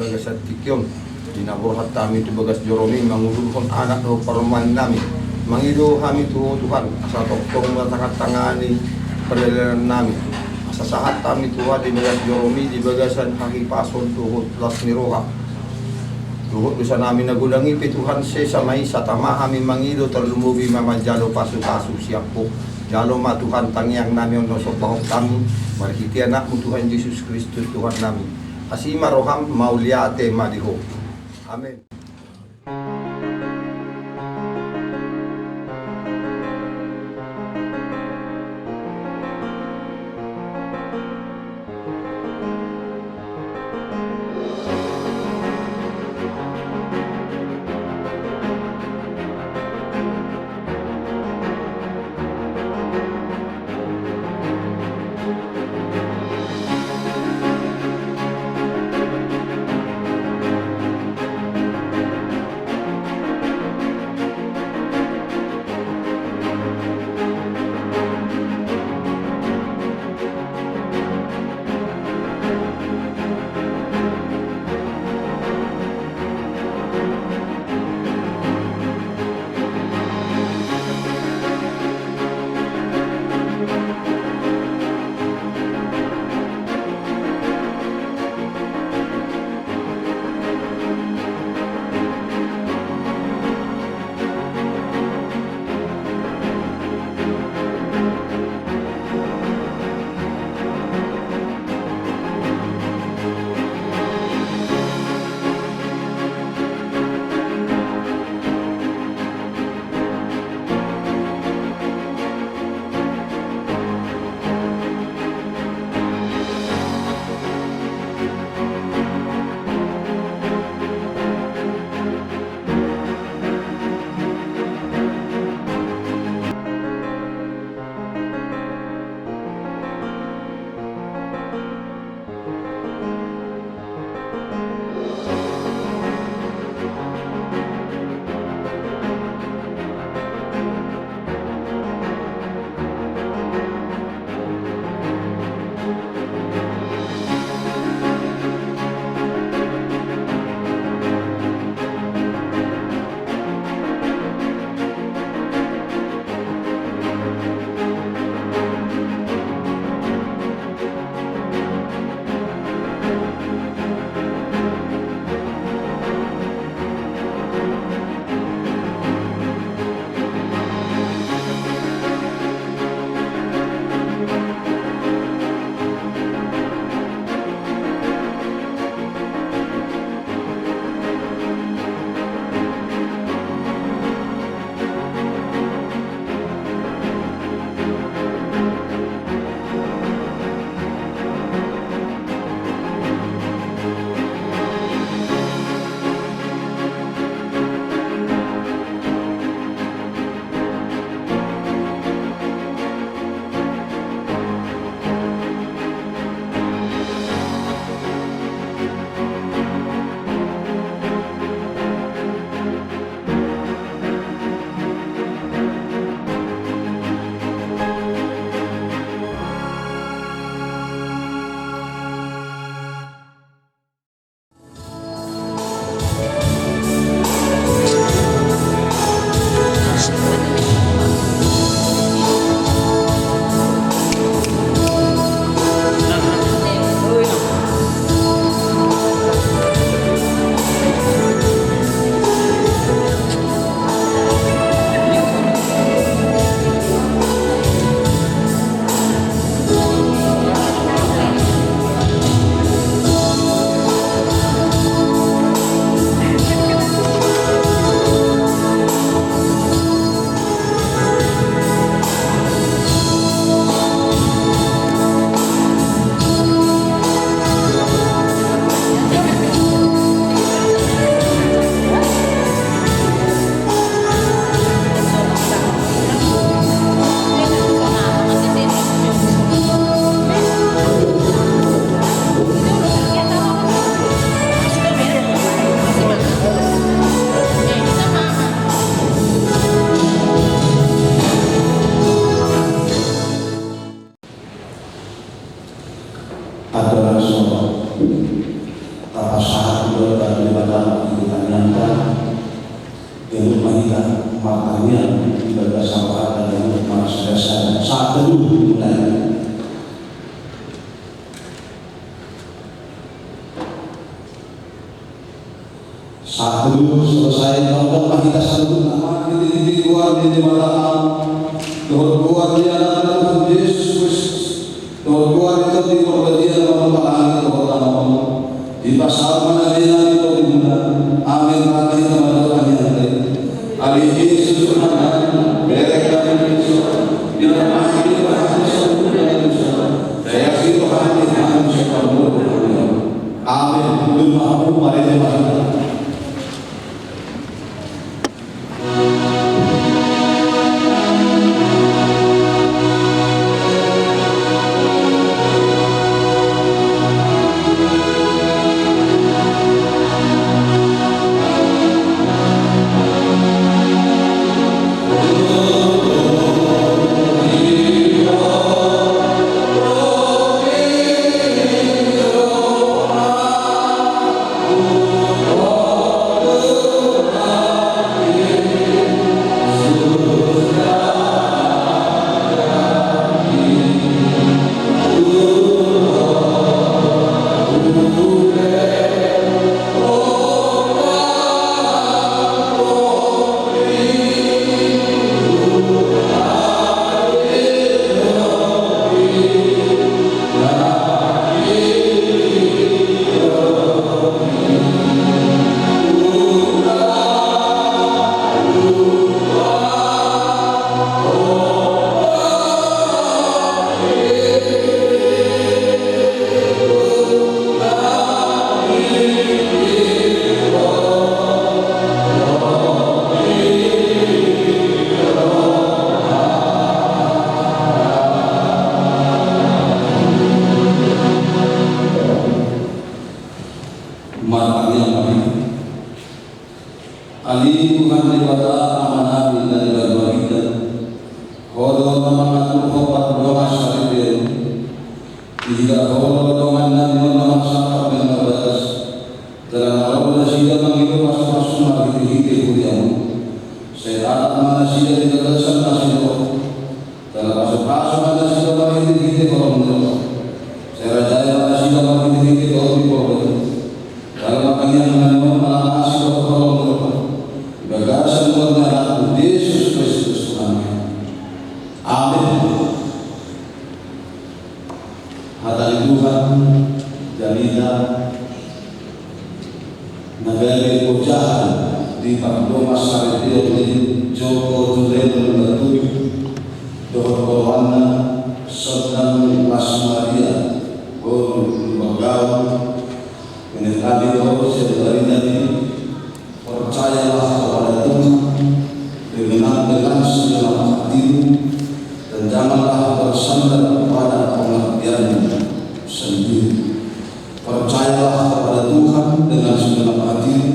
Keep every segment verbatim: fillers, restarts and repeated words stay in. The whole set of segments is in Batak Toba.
Bagasan tingki on, di na borhat hami tu bagas joromi, mangudurhon anak dohot parumaennami. Mangido hami tu Ho Tuhan, asa tongtong ma tatangani pardalanannami. Asa sahat hami Tuhan di bagas joromi, di bagasan hahipason dohot las ni roha. Dohot dosanami na godang i pe Tuhan, sesa ma i, sai tama hami mangido, tarlumobi ma manjalo pasupasu sian Ho. Jalo ma Tuhan tangiangnami on na sombahon hami, marhite Anakmu Tuhan Jesus Kristus Tuhannami. Asi ma roham, mauliate ma di Ho. Amen. Martangiang di bagasan rohanta, di bagasan rohanta. Sahat teduh dimulai. Sahat teduh selesai, tongtong ma hita saluhutna marhitehite goar ni Debata, dohot goar ni Anakna Tuhan Jesus Kristus, dohot goar ni Tondi Porbadia na mamupalangit dohot tano on, dipasahat ma na bena di tondi muna. Amen. Martangiang ma di tangiang i. Ale Jesus Tuhan nami, bereng hami dosa, diramoti Tuhan hami saluhutna dosa, sai asi roham di hami sian parngoluon. Amen. Unduk ma hamu, marende ma hita. Martangiang ma hita. Ale Tuhan Debata Amanami na di banua ginjang, Ho do na mangaturhon pardongansaripeon. Ididah Ho do dongannami on na marsangkap bahen na bagas, jala na ro nasida mangido pasupasu marhitehite huriaM on. Sai ragam ma nasida di bagasan na sinogot, jala pasupasu ma nasida marhitehite holong ni rohaM. Sai rajai ma nasida marhitehite holong ni porbadia, jala martangiang ma hami on manang asi dohot holong ni rohaM, di bagasan goar ni AnakMu Jesus Kristus Tuhannami. Amen. Hata ni Tuhan, jamita na gabe ojahan di pardongansaripeon ni Joko Tulen Lumban Tutu dohot oloanna, Sonnang Las Maria boru Lumban Gaol, menek hami do sian barita ni Percayalah kepada Tuhan dengan, dengan segenap hatimu, dan janganlah bersandar kepada pengertianmu sendiri. Percayalah kepada Tuhan dengan segenap hatimu,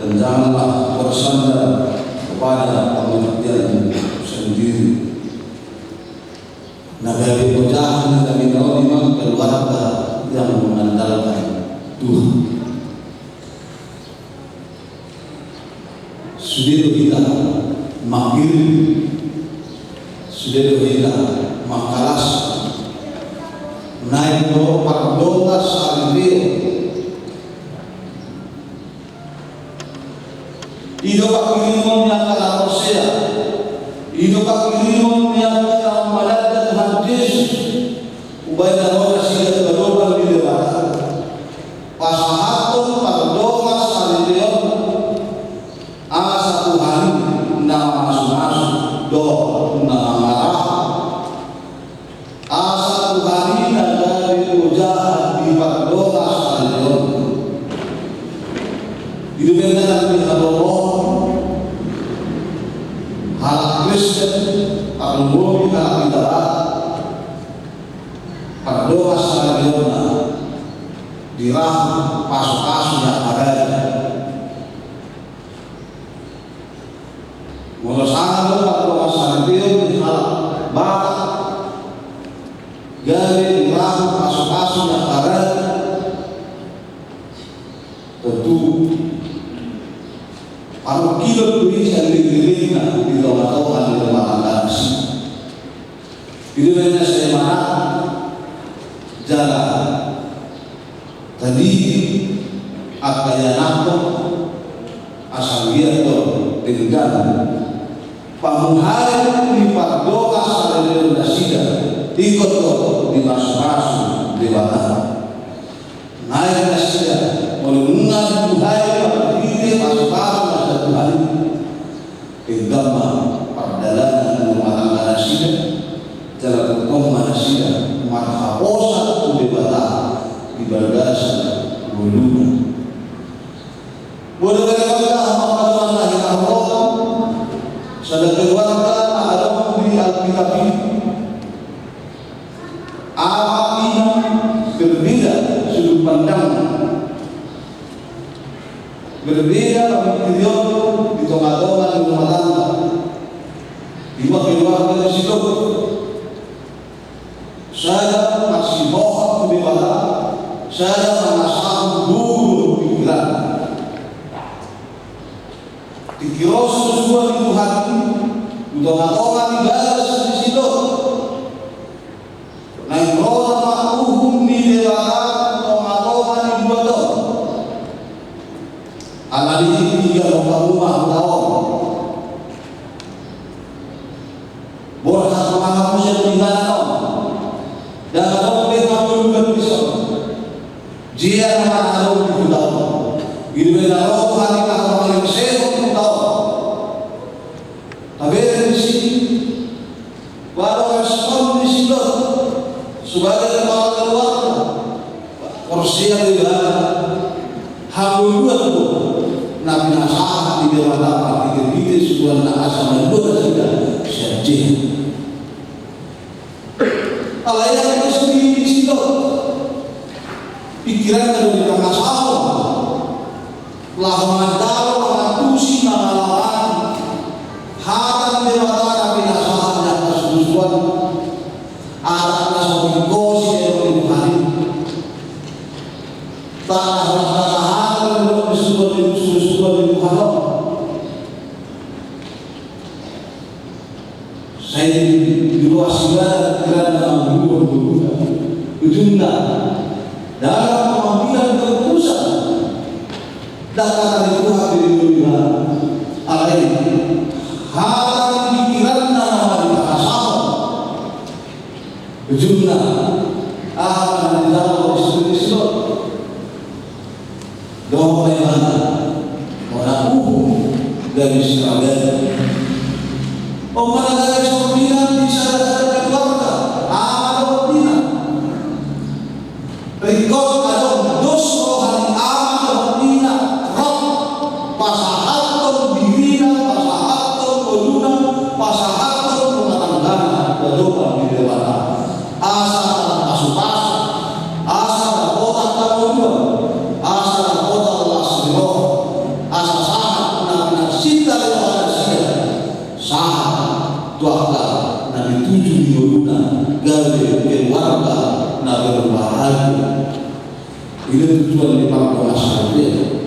dan janganlah bersandar kepada pengertianmu sendiri. Na gabe ojahan ni jamita on i ma keluarga yang mengandalkan Tuhan. Sude do hita mangkirim, sude do hita mangkalas, naeng do pardongansaripeon. I do pangkirimon ni angka na porsea, i do pangkirimon ni angka na mananda Tuhan Jesus. Umbahen na ro nasida tu adopan ni Debata, pasahathon pardongansaripeon, asa Tuhan i na mamasumasu dohot na mangarahon. Asa Tuhan i na gabe ojahan di pardongansaripeon. I do umbahen na nang di hatopohon halak Kristen, parlumbomi halak Debata, pardongansaripeonna di rahut pasupasu ni angka raja. Molo sanga do pardongansaripeon ni halak Batak gabe di rahut pasupasu ni angka raja, tontu parut Ido duri sandiri-dirina di tonga-tonga ni rumah tangga nasida. Ido na sai manat jala tadi angka ianakhon asa liat do denggan pamuhai ni pardongan salelengleleng nasida, ingkon do dipasu-pasu Debata. Naeng nasida molo nunga dibuhai marhite pasu-pasu na sai Tuhan i, denggan ma pardalanan ni rumah tangga nasida, jala tongtong ma nasida marhaposan tu Debata di bagasan ngoluna. Molo keluarga, molo keluarga na hinaholongan, sada keluarga na adong di Alkitab i, ama, ina, berbeda sudut pandang, berbeda pemikiran di tonga-tonga ni rumah tangga. Ima keluarga di situ. Sada marsihohot tu Debata, sada mangasahon boru pikiran. Tingki ro susuan ni Tuhan i, tu tonga-tonga ni bagas ni si Lot. Naeng ro ma uhum ni Debata tu tonga-tonga ni dua on. Alani i, ia manghamuham taon. Borhat mangamusi tu inganan on. Ndang adong be hamu lugan dison. Jea nama na adong di huta on. Ido na ro Tuhan i na mangalehon huta on. Tabereng disi. Baru respon ni si Lot sebagai kepala keluarga. Porsea do ibana, hangoluan do na pinasahat ni Debata marhite-hite susuanna asa malua nasida sian jea. Alai ndang dison di si Lot, pikiranna do dipangasahon laho manjalo, mangantusi, mangalangani hata ni Debata na pinasahat ni angka susuan. Adat na so tingkosi ero ni Tuhan i. Tanah na tahanan do susuan ni, susuan ni Tuhan on. Sai diloas ibana pikiranna mangguruhon ngoluna. Ujungna, dalam pengambilan keputusan, ndang hata ni Tuhan be diboto ibana. Alai hata ni pikiranna nama dipangasahon. Ujungna, aha ma na dijalo istri ni si Lot? Dohot ma ibana, hona uhum gabe siragam. On ma na gabe songon i di sada-sada keluarga, ama dohot ina. Ringkot adong dos roha ni ama dohot ina, rap pasahathon dirina, pasahathon ngoluna, pasahathon rumah tanggana tu adopan ni Debata. Asa tarpasu-pasu, asa dapotan hangoluan, asa dapotan las ni roha, asa sahat na pinarsinta ni roha nasida, sahat tu angka na dituju ni ngoluna, gabe keluarga na berbahagia. I do tujuan ni pardongan salelengleleng.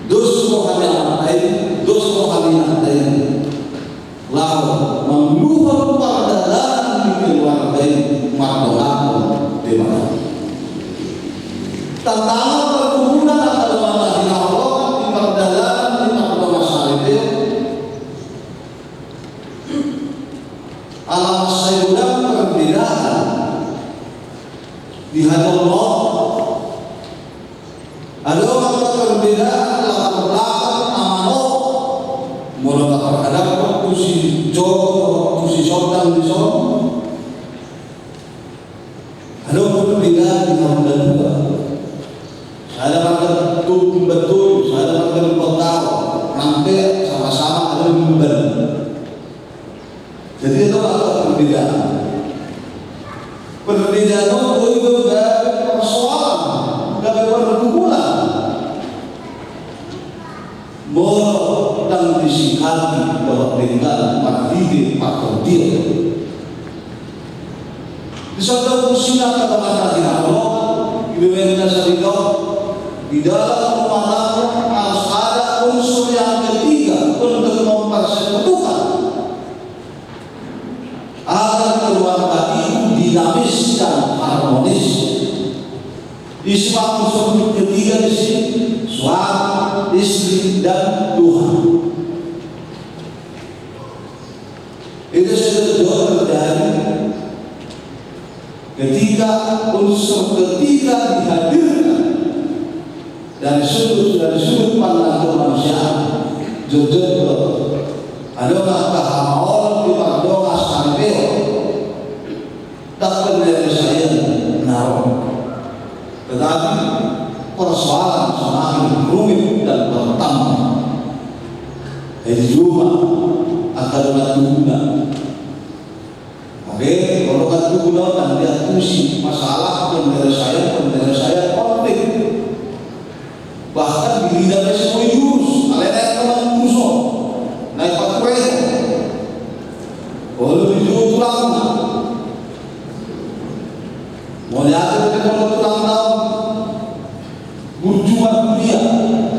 Dos roha ni amanta i, dos roha ni inanta i. Laho manguluhon pardalanan ni keluarga i mardongankon Debata. Tantangan pargumulan angka dongan na hinaholongan di pardalanan ni pardongan salelengleleng. Ala mansai godang perbedaan di hata on. Adong angka perbedaan latar belakang na manang molo taparhadapkon tu si Job, tu si Sondang dison. Adong perbedaan di hamu na dua. Sada marga Tumpak Toyo, sada marga Tumpak Tao, nang pe sama-sama adong Tumpak. Jadi, adong angka perbedaan. Perbedaan on boi do gabe persoalan, gabe pergumulan. Molo ndang disikapi dohot denggan marhite partondion. Di sada fungsi na kata mata di Allah, di bawah na sadidok, di dalam rumah tangga harus ada Unsur yang ketiga untuk mempersekutukan agar keluarga itu dinamis dan harmonis. Isi ma unsur ketiga di sini, suami, istri, dan Tuhan. Itu sudah terjadi ketika unsur ketiga dihadirkan dari sudut, dari sudut pandang kemanusiaan. Jujur, adong angka hamaolon di pardongan saripeon. Tapi dari saya naron. Tetapi persoalan semakin rumit dan bertambah. Jadi cuma angka dongan tuguna. Oke, kalau dongan tuguna kan dia tusi masalah penyelesaian, penyelesaian konflik. Bahkan di lidah semuanya jurus, alena yang teman jurus, naik pakai. Kalau di jurus tulang, mau lihat itu kalau tulang tahu, burju ma dia,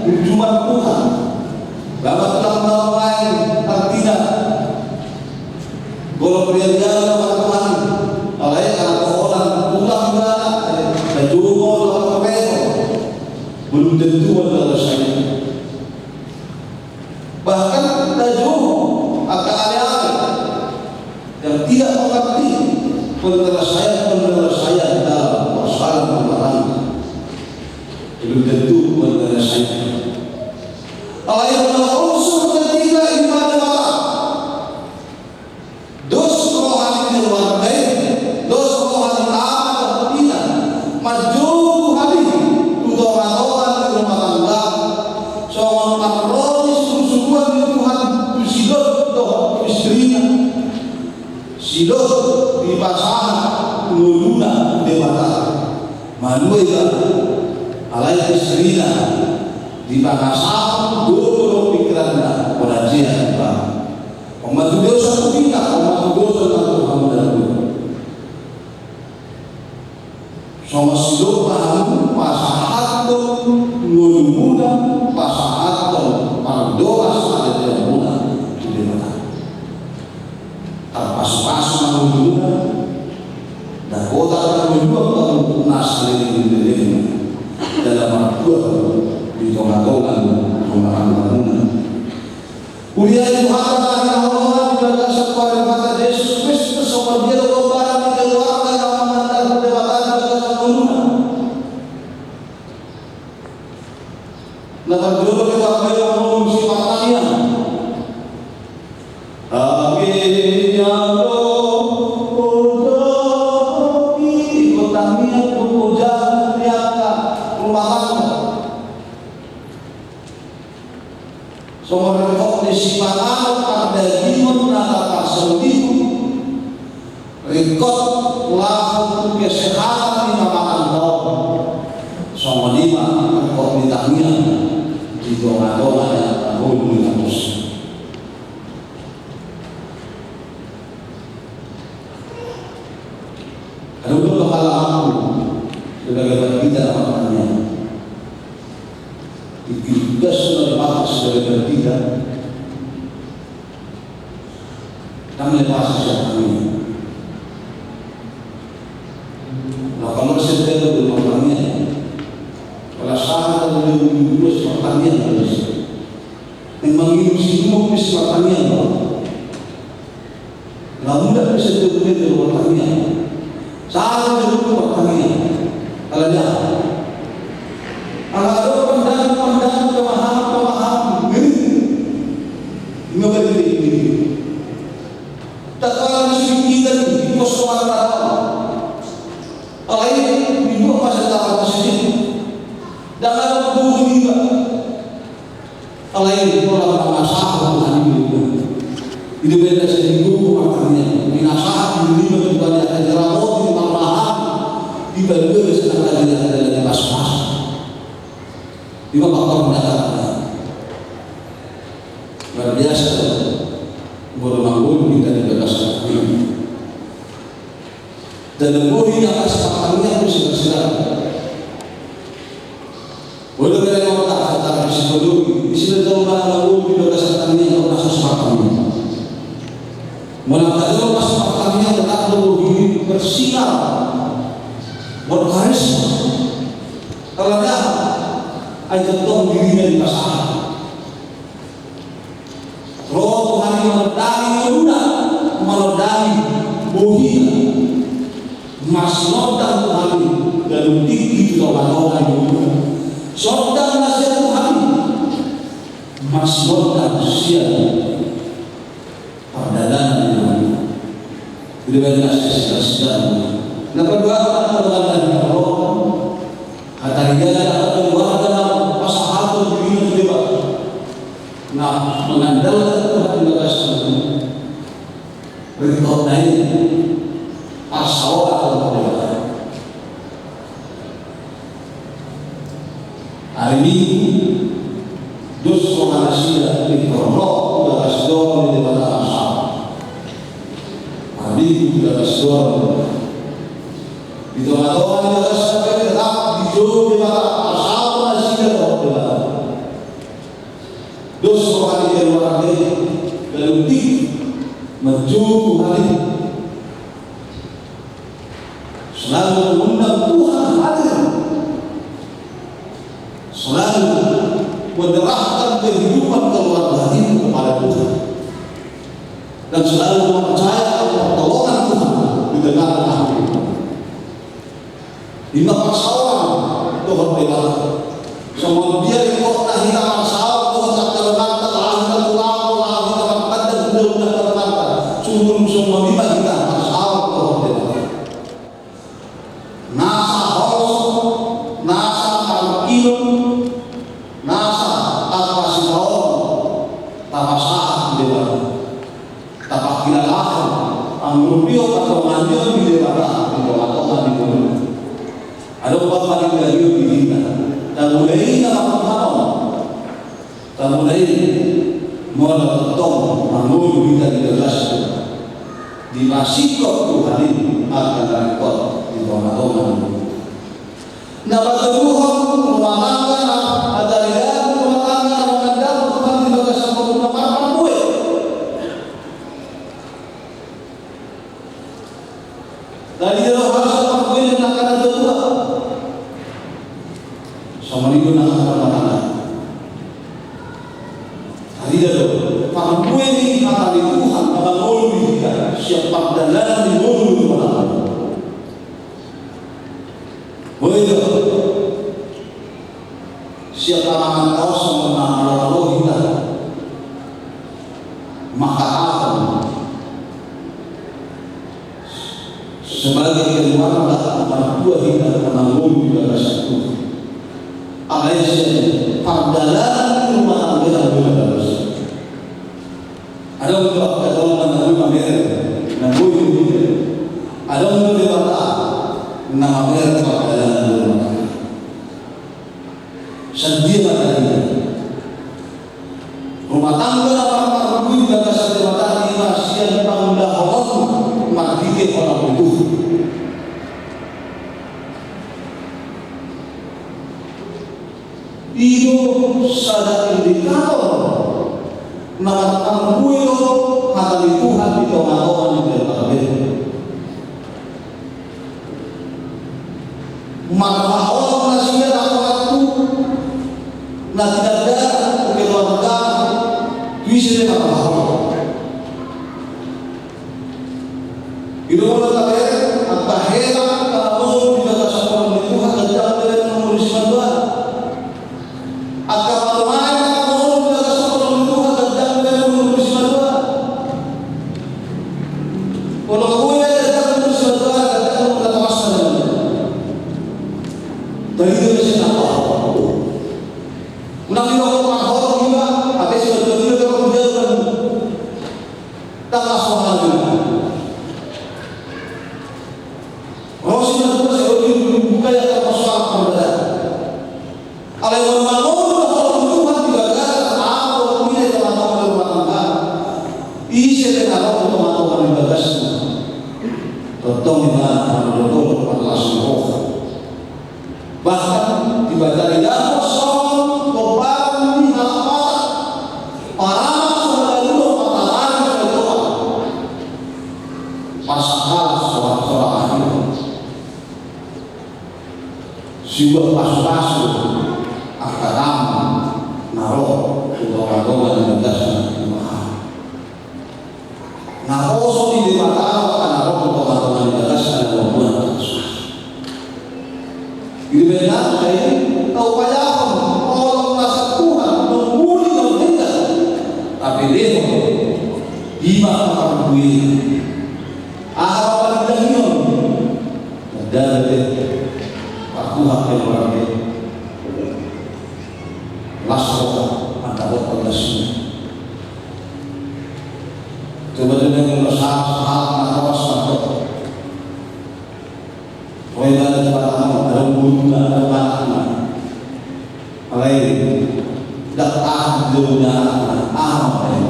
burju ma Tuhan. Bahkan tulang tahu lain, artinya, kalau dia dia sama Tuhan, alai kalau orang tulang juga, eh, juga orang, belum tentu ada selesai. Bahkan tajuhu angka aleale yang tidak mengerti penyelesaian-penyelesaian dalam persoalan rumah tangga. Belum tentu menyelesaikan. Alai unsur ketiga ima Debata. Dos roha ni keluarga i, dos roha ni ama dohot ina, manjou Tuhan i tu tonga-tonga ni rumah tangga. Songon parroha ni surusuruan ni Tuhan tu si Lot dohot tu istrina. Si Lot dipasahat ngoluna tu Debata, malua iba. Alai istrina dipasahat ngolu dohot pikiranna, pola dia iba. Oma tu dosa tu hita, oma tu dosa na tu hamu na dua. Songon sidok ma hamu pasahathon ngolumuna, pasahathon pardongan saripeonmuna tu Debata. Tarpasupasu ma ngolumuna, dapotan ma ngolumuna na saleleng ni lelengna, dalam martua di tonga-tonga ni rumah tanggana. Huria ni Tuhanta na hinaholongan, di bagasan parhata Jesus Kristus, songon dia do gombaran ni keluarga na manandalhon Debata di bagasan ngoluna. Na parjolo di parjolo ngolu si partangiang. Tangiang do, ikut tangiang, puja, tangiang, rumah tangga. Songon ringkot ni sipanganon pardagingon na taparsondihon, ringkot laho tu kesehatan ni pamatanggaon. Songon i ma ringkot ni tangiang di tonga-tonga ni angka ngolu ni manusia. Adong do pengalamanku sebagai pendeta, makanya di tugas sebagai pastor, sebagai pendeta, kami lepas siap kami. Nah, kalau saya di rumah kami, kalau saat ada di rumah kami, memang itu sih mau bisa pertanian, Bang. Nga muda pe setiap menit di rumah tangga. Sahali di rumah tangga. Alai dia. Ala adong pandangan-pandangan, pemahaman-pemahaman. Ini. Ini apa ini? Tak kalah di sini kita di pos warna. Alai ini dua masa tak positif. Dan ada buku juga. Alai pola mangasahon Tuhan i. Di bagasan ni gogo partangiang, dinasahat ni lima tu balian, diramoti, marmahali, di bagasan ni balian, di bagasan ni balian, di bagasan ni balian. Luar biasa. Molo manggolu hita di bagasan ni. Dan lembuhi atas partangiang tu sila-sila. Molo bere mauta, Sipadomi, isi na jolma na mangolu di bagasan tangiang, na so martangiang. Molo na jolma so martangiang, tetap do bohi i bersinar, berkarisma. Alana ai tongtong dirina dipasahat. Ro Tuhan i manondangi ngoluna, manondangi bohina. Marsinondang Tuhan i ganup tingki tu tongatonga ni ngoluna. Sondang na sian Tuhan i, marsinondang sian pardalanan ni ngoluna. Dibahen na sian sian. Na paduahon, na paduahon na hinaholongan, hata ni dada, hata ni warga na pasahathon dirina tu Debata, na mangandalkan Tuhan di bagasan ringkot na i, parsaoran tu Debata. Ari Minggu, dos roha nasida di torop di bagas dohot di Debata marsaor. Ari Minggu di bagas dohot di tongatonga ni bagas dohot tetap dijou Debata, marsaor nasida dohot Debata. Dos roha ni keluarga i, ganup tingki manjou Tuhan i. Selalu mengundang Tuhan hadir. Selalu menyerahkan kehidupan keluarga ini kepada Tuhan. Dan selalu mempercayakan pertolongan Tuhan di tengah-tengah kehidupan. Ima parsaoran dohot Debata. Songon dia ringkot na hita marsaor dohot angka dongan ta, laho hita tu lapo, laho hita martanda undang-undang dongan ta. Sungkun songon i ma hita marsaor dohot Debata. Nasa holso, nasa parungkilon, nasa angka sipaon tapasahat tu Debata. Tapangkilalahon pangurupio, pardonganion di Debata di tongatonga ni ngoluna. Adong ma panindangion di hita. Tamuna i na mangkuhon. Tamuna i molo tongtong mangolu hita di bagas i, dipasingkop Tuhan i angka na ringkot di tongatonga ni ngoluna. Na patoguhon rumah tangga, na hatarian rumah tangga, na mangandalhon Tuhan di bagasan ngoluna, marparbue. Taida do hata parbue ni angka na tua-tua. Songon i do na angka rumah tangga. Taida do parbue ni hata ni Tuhan na mangolu di hita sian pardalanan ni ngolu ni rumah tangga. Boi do sian panganon taos songon na malo-alo hita mangkatahon sebagai keluarga, martua hita na mangolu di bagasan Tuhan. Alai sian pardalanan ni rumah tangga na mangolu di bagasan Adong do angka dongan na boi mamereng, na boi mamereng. Adong do Debata na mamereng pardalanan ni rumah tangga. Sian dia ma taida? Rumah tangga na marparbue di bagasan Debata i ma sian pangulahon marhite holong ni Tuhan. I do sada indikator na marparbue do hata ni Tuhan di tongatonga ni keluarga. Marhaholongan nasida na martua, na tinadaan tu keluarga, tu ise marhaholongan. I do molo tabereng, angka hela na mangolu di bagasan holong ni Tuhan, ganjang do umur ni simatua. Angka parumaen na mangolu di bagasan holong ni Tuhan, ganjang do umur ni simatua. Molo boi, ganjang umur ni simatua, ganjang umur ni na tawasna. Taida do sian aha? Unang didok marholong iba, hape simatua iba pe ro tu jabu. Tangkas ma hami. Ro simatua, sai olo dibuka ia angka parsoalan pardalanan. Alai molo mangolu na holong ni Tuhan di bagasan aha, holong i di tongatonga ni rumah tangga, ise pe na ro tu tongatonga ni bagasna, tongtong i ma na mangoloi parlas ni roha. Bahkan Debata i songon pomparan Suang pasupasu angka tamu na ro tu tongatonga ni bagasna. Naposo di Debata angka na ro tu tongatonga ni bagasna na mamboan pasupasu. Di bagas na i, taupayahon, holong na sian Tuhan, nunga uli nunga ringan. Tapi lehon, di ma angka parbue, aha ma parindahion. Ndada be partuhat pe, ndada be las roha mandapothon las i. Coba denggan molo sahat, sahat na horas na horas. Ro ibana tu patangan, adong boru na, adong anak na. Alai ndang aha didok ni anak na, aha ma i.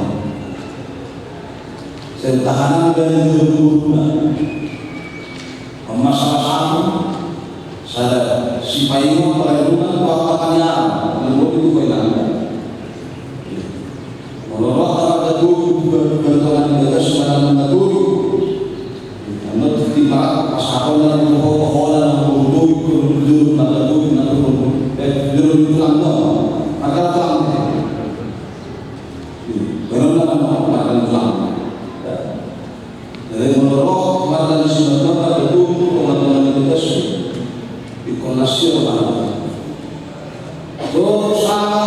Sai tahanan gabe didok boru na. Masalah satu, sada sipaingot, parenungan, buat pertanyaan, menurut itu kau ingat. Molo ro angka marga Toju, buat pertanyaan, bagas manang marga Toju. Anu, timbang pasahaton na tu ho, ho na tu Toju, tu marga Toju, na tu ho. Eh, juru tulang dong. Marga tulang. Benar na, marga tulang. Jadi molo ro marga ni si Marga Toju, tongatonga ni bagas, ingkon las i rohana. Dohot sanga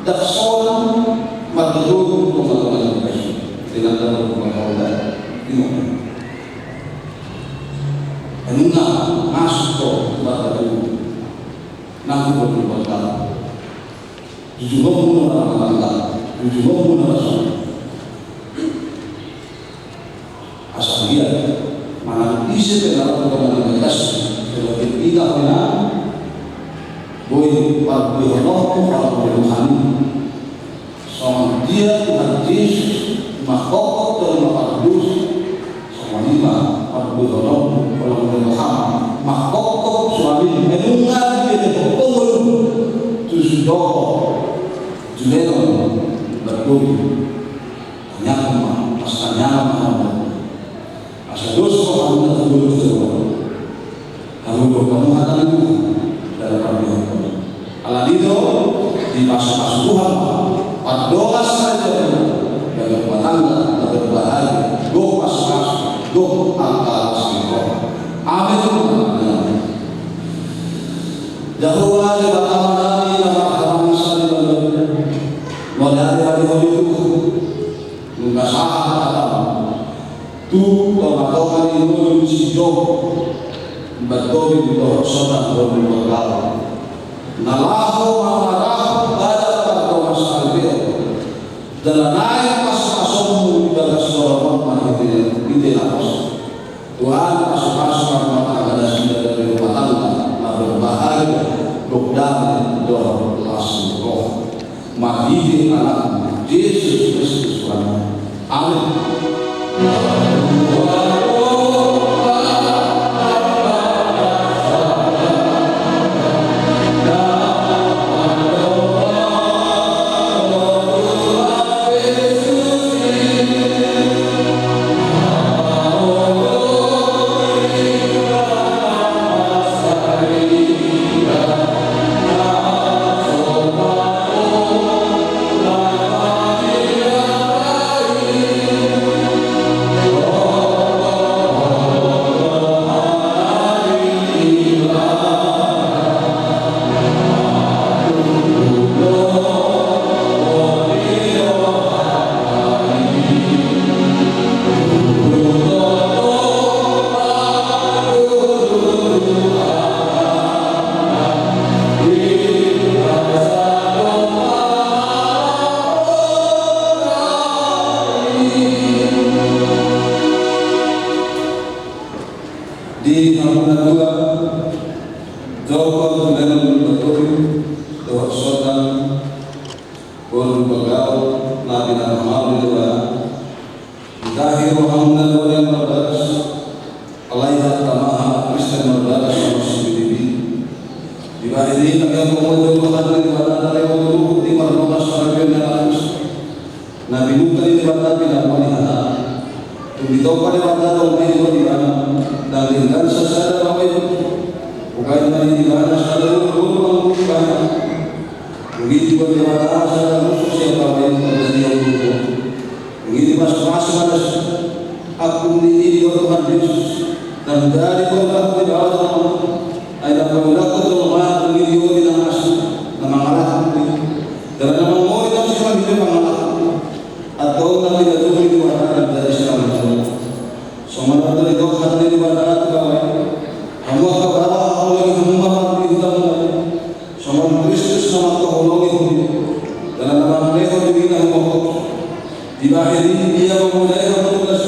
ndang sonang marga Toju tu tongatonga ni bagas. Dengan dalam rumah kau dan timur. Nunga masuk tu marga Toju. Nang tu marga Toju. Jujungmu na martangga, jujungmu na marsuhi. Asa dia manang ise pe na ro tu tongatonga ni bagas, sebagai ita hona, boi parbuehononmu, parbuehononmu. Songon dia Tuhan Jesus mangkophop jolma pardosa, songon i ma parbuehononmu, holong ni roham, mangkophop suami, menunga dia di hopong tu sudoho. Juleon, berdoa. Tanyakan ma, pas tanyakan ma, asa dos rohamuna tu dolok tu jolo. Hamu do hamu hata ni Tuhan dalam pardongankon. Alani do, dipasupasu Tuhan ma pardongan saja, gabe rumah tangga na berbahagia, dohot pasupasu, dohot angka las ni roha. Amin. Jahowa Debata nami na marhabangsa di banua, mauliate ma di Ho Tuhan, nunga sahat hataM tu tongatonga ni ngolu ni si Job, umbahen Tobing dohot Sotan boru ni Banggaon, na laho mangarahon badan pardongan sahali pe on. Jala naeng pasupasunMu di bagas joro on ma hita, hita na pos. Tuhan, pasupasu ma rumah tangga nasida, gabe rumah tangga na berbahagia, dohot dame, dohot las ni roha. Marhite AnakMu Jesus Kristus Tuhan. Amin. Di hamuna dua, Job, Juleon, Baturi, dohot Sotan boru ni Banggaon, na pinarmalu ni Debata. Ditahi rohamuna dua na marbagas, alai hata ma hata Kristen marbagas songon sibitibiti. Dibahen i, tahe ma hamu tu roha ni Debata, tahe ma hamu tu roha ni Debata, sarapion ni Kristus. Na pinungka ni Debata, pinarmalu ni hata. Tung ditompa Debata, tong ma i tu ibana, ndang denggan sasada ma i. Ugain ma i. Dibagi Debata saluhut sian bawah i manjadi hamu. Dung i dipasupasu ma das ampun ni i di Tuhan Jesus, ndang jadi paulahon ni Debata jolma, ai ndang paulahon jolma dung i dioloi na asing na mangalahon i. Jala na mangoli na sian i pe mangalahon i. Antong na pinatupa ni Debata ndang jadi sian jolma. Songon na didok hata ni Debata tu bawah i: Hamu angka baoa, haholongi hamu ma pardihutamuna. Songon Kristus na mangkaholongi huria, jala na mangalehon dirina humokhop. Dibahen i ia mamodai hamu tunas,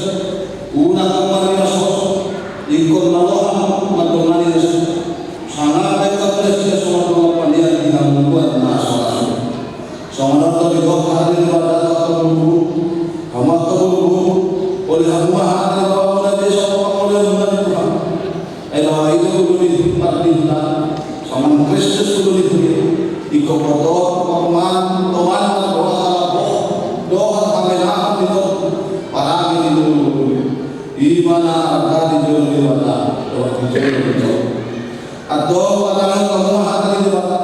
unang hamu marrimas hosa, ingkon malo hamu mandongani nasida. Sanga bahen hamu nasida songon dongan panean di hamu na so ra. Songon na didok hata ni Debata tu angka boru. Hamu angka boru, uli hamu ma hata ni baoa na dison pangoloi hamu na di Tuhan. Ai baoa i do ulu ni pardihuta, songon Kristus ulu ni huria. Ingkon botoon, parumaen, tongan, dohot halaho, dohot hamenahon ni tondi, parange ni boru. I ma na arga di jolo ni Debata dohot di jolo ni tondi. Antong patangianghon hamu ma hata ni Debata.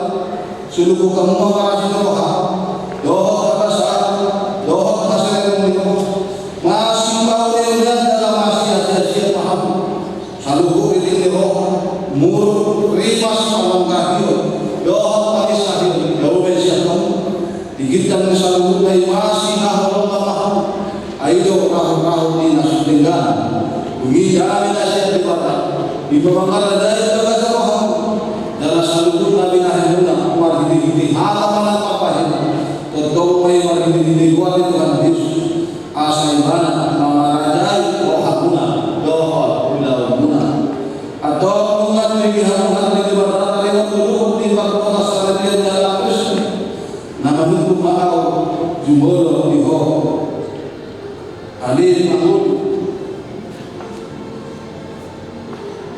Suluhon hamu ma parasi ni roha, dohot habasaon, dohot hasereon ni roha. Masipauli-ulian jala masiasiasian ma hamu. Saluhut riting ni roha, muruk, rimas, panongkahion, dohot panginsaion, gabe sian hamu. Di ginjang ni saluhutna i masihaholongan ma hamu. Ai do rahut-rahut ni na so denggan. Dung i dame na sian Debata, i ma mangaradai bagasan rohamu. Jala saluhut na binahenmuna marhitehite hata manang pambahenan, tongtong ma i marhitehite goar ni Tuhan Jesus. Asa Ibana mangaradai rohamuna dohot ulaonmuna. Antong nunga diringgi hamu hata ni Debata, taringot tu luhut ni pardongansaripeon ni halak Kristen, na manungkun ma ahu jumolo di ho. Ale Mangolu.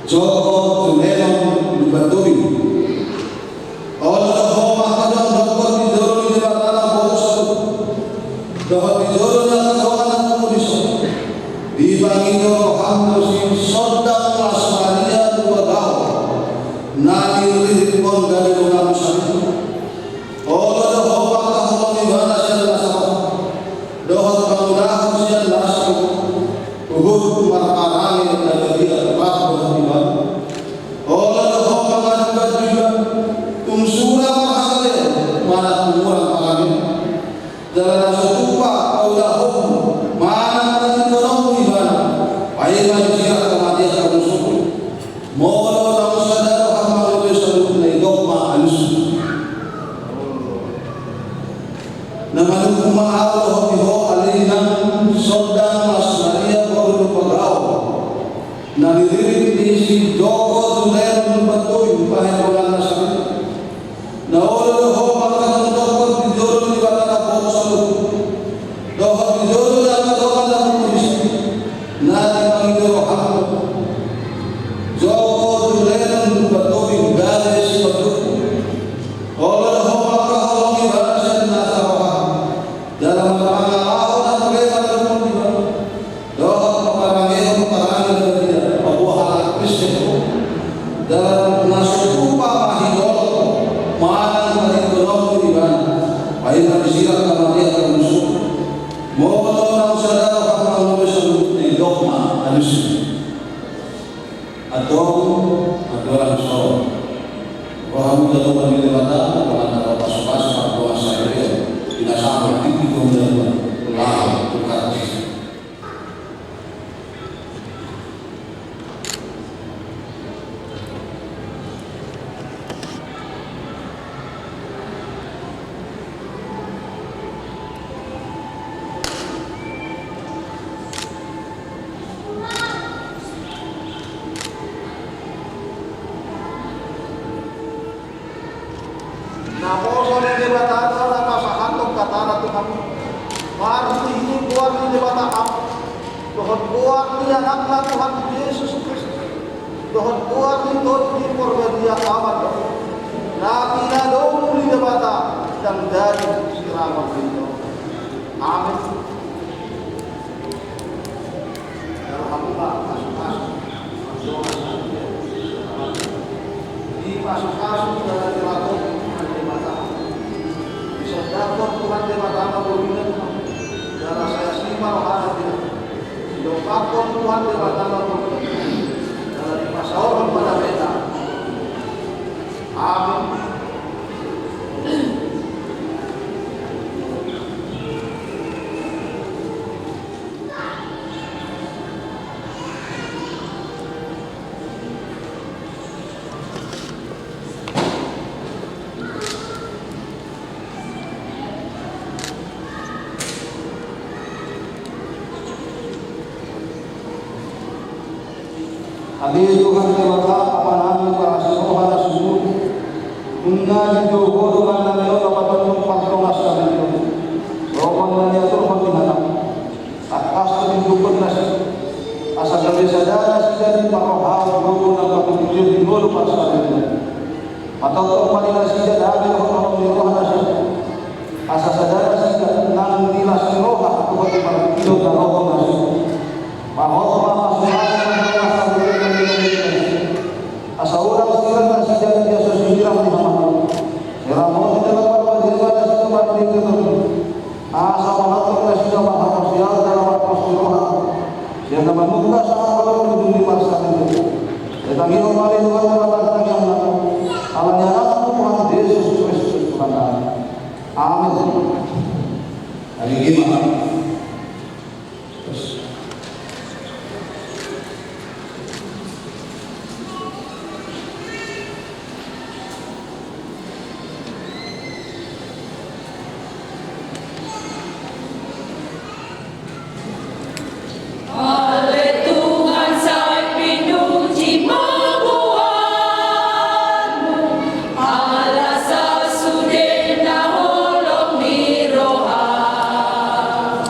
Joko Tulenon Lumban Tobing. Olo do ho mangkadok jokot di jolo ni Debata na poso, dohot di jolo ni angka dongan na pungu dison. Dipangido roham do si Sondang Las Maria Lumban Tobing, na niririphon gabe donganmu sandiri. Olo do ho mangkaholongi ibana sian las roha, dohot mangulahon sian las roha, huhut marparange na badia rap dohot ibana. Olo do ho mangajuajuahi ibana, tung sura marhasalean manang tung hurang parange. Jala na so tupa paulahonmu manang na nidokmu ibana, paima disirak hamatean hamu sungkun. Molo naung sada roham mangoloi saluhutna, idok ma alusmu. Na manungkun ma ahu dohot di ho ale inang Sondang Las Maria boru Lumban Tobing, na niririt ni si Joko Tulenon Lumban Tobing, bahen donganna sandiri. Na olo do ho mangkadok jokot di jolo ni Debata na poso saluhut, dohot di jolo ni angka dongan na pungu dison, na dipangido roham do. Joko Tulenon Lumban Tobing, gabe sipandokmu. Olo do ho mangkaholongi ibana sian las roham, jala marpangalaho na pele na dohot ibana. Dohot pamarangehon parange na badia, paboa halak Kristen ho. Jala na so tupa ma hidok manang na nidokmu ibana, paima disirak hamatean hamu sungkun. Molo naung sada roham mangoloi saluhutna, idok ma alusmu. Antong, antong so. Rohamu jalo ma di Debata, Debata na pasupasu, pardongansaripeon, di na sahat tingki tu joloan, laho tu Kristus. Naposo ni Debata do na pasahathon hatana tu hamu, marhitehite goar ni Debata Ama, dohot goar ni Anakna Tuhan Jesus Kristus, dohot goar ni Tondi Porbadia Ama, na pinadomu ni Debata, ndang jadi sirangon ni tondi. Amen. Jala hamu ma pasupasu, pasupasu, dipasupasu jala dirapoti Tuhan Debata. Tuhan Debata ma, jala dipasaorhon ma damena. Amen. Ale Tuhan Debata, Amanami parasi roha na sumurung, nunga dijou Ho dongan nami on na patonton pardongansaripeon, songon na niaturhon ni hataM. Tangkas do tindokkon nasida, asa gabe sada nasida di parrohaon, gogo nang patuduhon di ngolu parsarinta. Patonton ma di nasida dame dohot holong ni roha nasida, asa sada nasida nang di las ni roha dohot di partingkian na rohangku nasida. Pahot ma hasomaon na rohangku nasida, asa unang sirang nasida di aso sirang ni hamatean. Sirang ma di dalan parpajama nasida marnida. Asa manongtong nasida marhaporseaon jala marpos ni roha sian na manungka sahat tu ujung ni parsarinta. Sai tangihon ma ale Tuhan Debata tangiangnami, ala ni AnakMu Tuhan Jesus Kristus Tuhannami. Amen. Aligi ma. Ale Tuhan, sai pinuji ma goarMu, ala sasude na holong ni rohaM.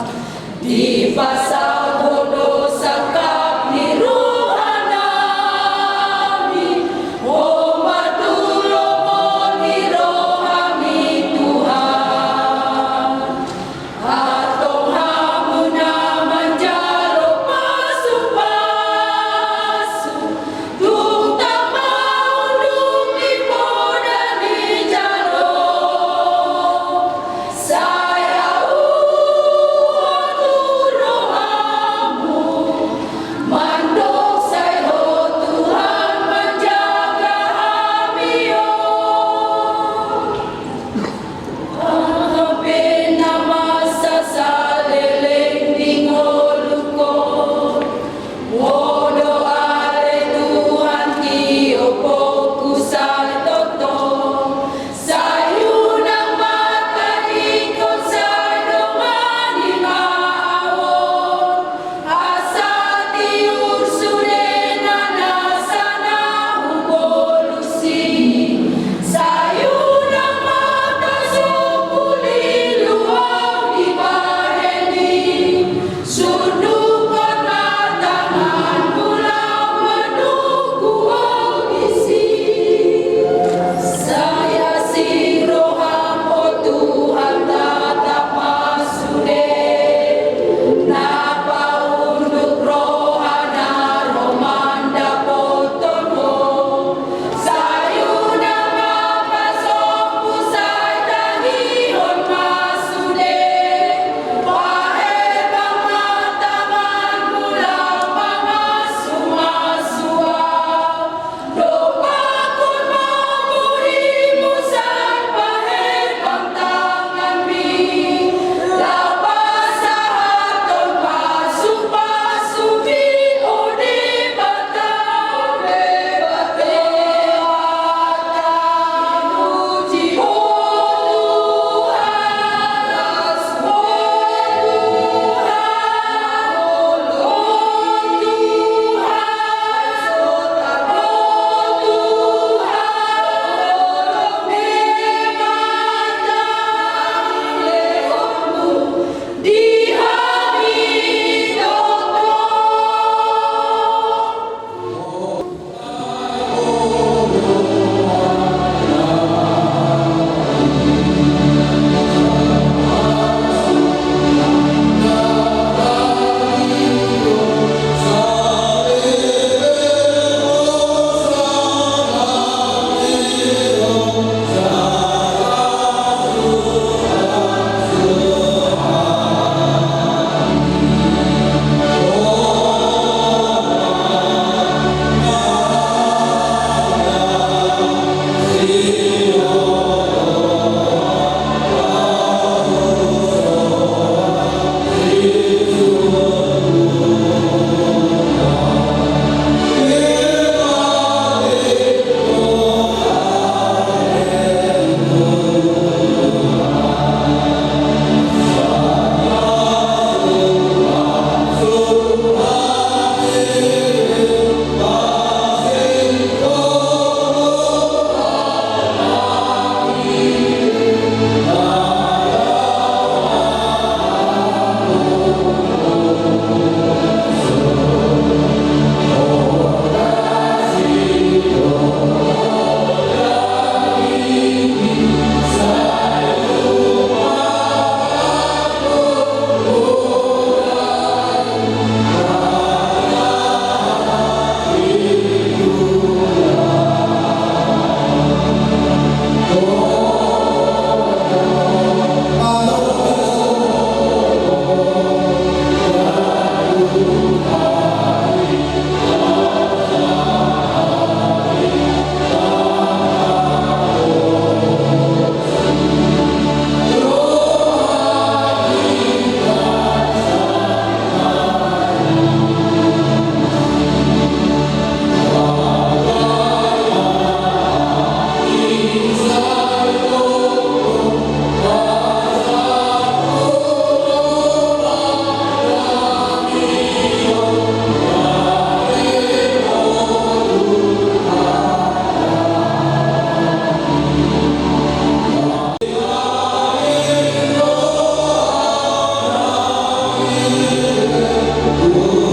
Amen.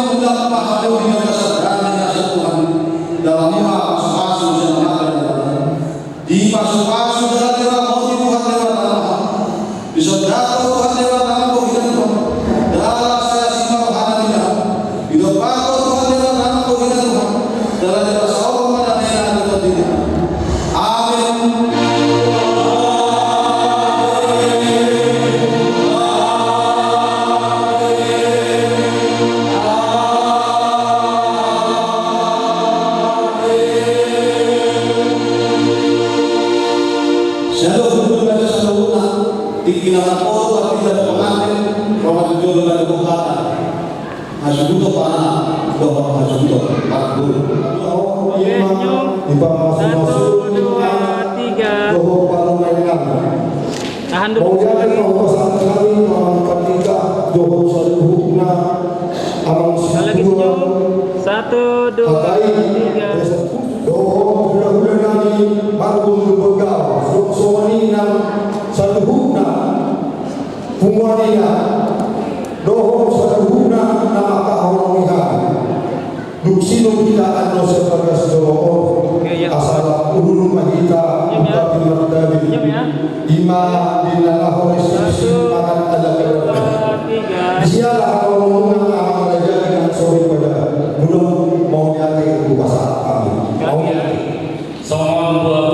Mulak ma hamu di bagasan dame ni Tuhan. Dalam ma pasupasu sian Amanta Debata. Dipasupasu jala diramoti Tuhan Debata ma. Disondangkon Tuhan Debata ma bohi ni roha. Jala sai asi ma rohana di roham. Didompakkon Tuhan Debata ma bohi ni roham. Jala dipasaorhon ma damena di roham. Amen. Shalom, hula na saluhutna, tingki na marpotopotop, tingki na marpotopotop, roha tu jolo na marpotopotop. Hasuhuton ma dohot hasuhuton. Oke, senyum. Satu, dua, tiga. Tahan dulu. Mauliate ma hupasahat hami tu amang pandita dohot saluhutna, amang sintua. Satu, dua, tiga. Dohot hulahula nami margomgom Lumban Gaol, songon i nang saluhutna punguan i, dohot saluhutna na mangkaholongi hami. Dung sinur hita annon sian bagas joro on, asa lam ulul ma hita, ungkap i martabi. I ma di na laho resepsi mangan ala keluarga. Di siala haholongan amang raja di na sori pada. Mauliate hupasahat hami. Mauliate. Songon dua